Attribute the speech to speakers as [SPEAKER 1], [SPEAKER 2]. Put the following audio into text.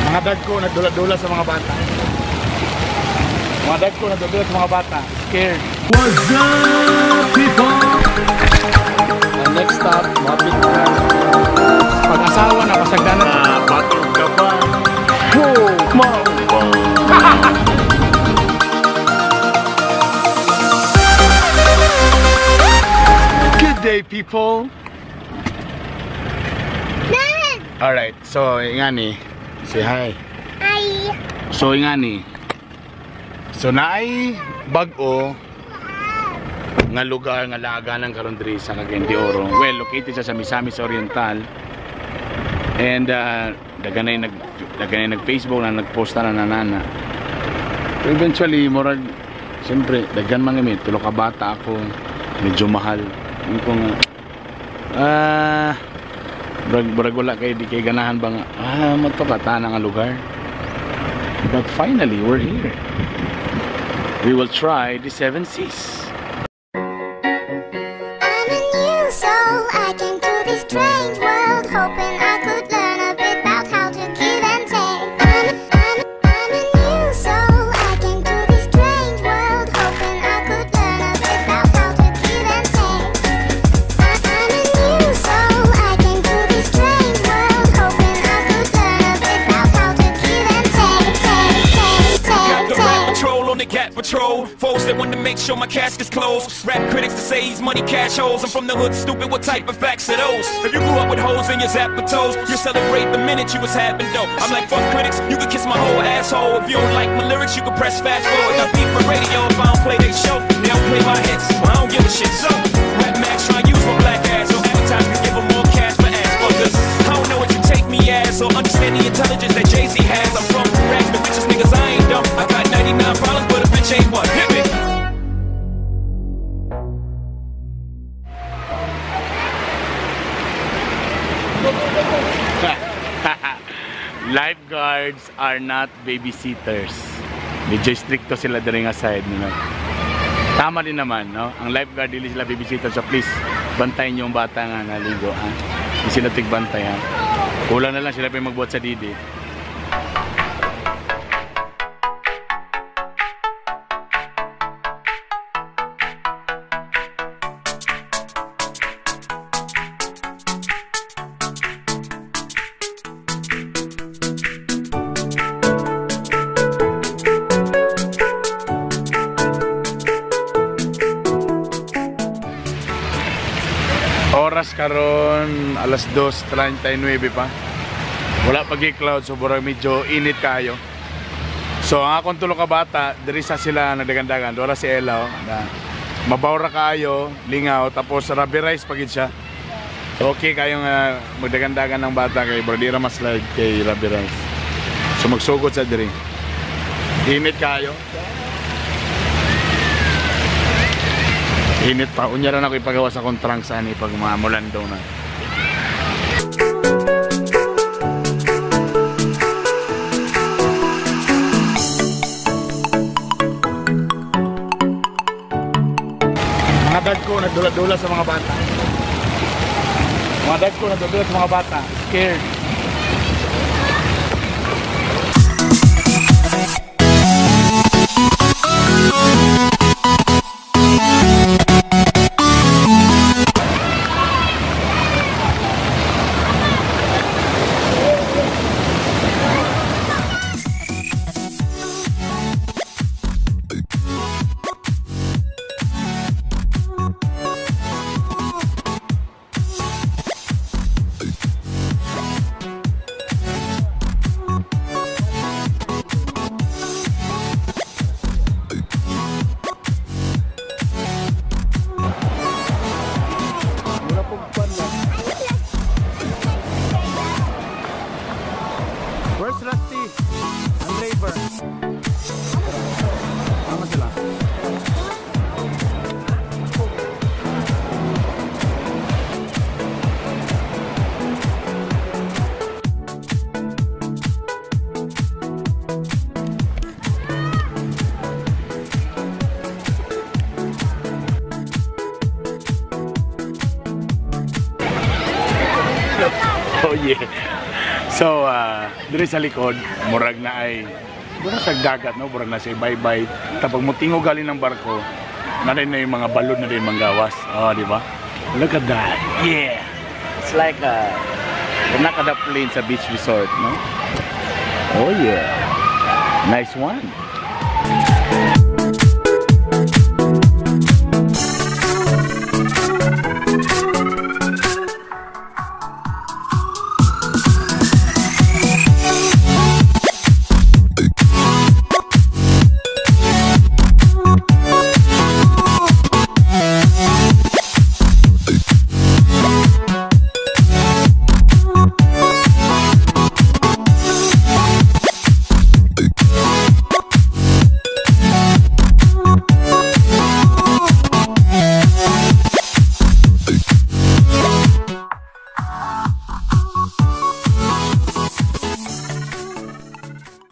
[SPEAKER 1] Mga dagko nagdula-dula sa mga bata. Mga dagko nagdula sa mga bata. Scared.
[SPEAKER 2] What's up, people?
[SPEAKER 1] And next stop, mapit na. Pag-asawa na, pasagdanan.
[SPEAKER 2] Batog ka ba? Go, mama.
[SPEAKER 1] Good day, people. Alright, so ingani, say hi.
[SPEAKER 3] Hi.
[SPEAKER 1] So ingani. So naay bag-o nga lugar nga laaganan karon diri sa Cagayan de Oro. Well, located siya sa Misamis Oriental. And daganay nag Facebook na nagpost na nanana. So eventually murag siyempre daghan man mi, tulo ka bata ako, medyo mahal. Kung brag wala kay di kay ganahan ba nga mato ka tana nga lugar. But finally we're here. We will try the 7 Seas.
[SPEAKER 3] I'm a new soul. I came to this strange world hoping I could learn a bit about how to give and take. I'm a new soul. I came to this strange world hoping I could learn a bit about how to give and take. I'm a new soul. I came to this strange world hoping I could learn a bit about how to give and take, take, take,
[SPEAKER 4] Got
[SPEAKER 3] take,
[SPEAKER 4] the rap
[SPEAKER 3] take.
[SPEAKER 4] patrol on the cat patrol. Foes that want to make sure my casket's closed. Rap critics to say he's money cash holes. I'm from the hood, stupid. What type of facts are those? If you grew up with hoes in your zapper toes, you celebrate the minute you was having dough. I'm like, fuck critics, you could kiss my whole asshole. If you don't like my lyrics, you can press fast forward. Got beef for radio if I don't play they show. They don't play my hits, I don't give a shit. So Rap Max try to use my black ass, so advertise can give them more cash for ass fuckers. I don't know what you take me as, or understand the intelligence that Jay-Z has. I'm from rags, the richest niggas, I ain't dumb. I got 99 problems, but a bitch ain't one. Hit me.
[SPEAKER 1] Lifeguards are not babysitters. Medyo stricto sila diri nga side, no? Tama din naman, no? Ang lifeguard dili sila babysitter, so please bantayan niyo yung bata nga naligo, ha? Hindi sila tigbantay, ha? Kulang na lang sila pa yung magbuhat sa didi. Oras karon alas 2:39 pa. Wala pa gi cloud, so burag medyo init kayo. So ang akong tulo ka bata, diri sa sila nagdagandagan. Dora si Ella, oh, na mabawra kayo, lingaw, tapos rubber rice pagid siya. So okay kayo nga magdagandagan ng bata kay burag di ra mas slide kay rubber rice. So magsugod sa diri. Init kayo. Init pa. Unya ra na ako ipagawa sa akong trunks ani pag mamulan daw na. Mga dagko nagdula-dula sa mga bata. Mga dagko nagdula sa mga bata. Scared. Where's Rusty? And Raver. Ano sila? Oh yeah. So Diri sa likod, murag na ay murag sa dagat, no? Murag na sa baybay. Tapos mutingog galing ng barko, na rin na yung mga balon na rin manggawas. Oh, di ba? Look at that. Yeah. It's like a nakada plane sa beach resort, no? Oh yeah. Nice one.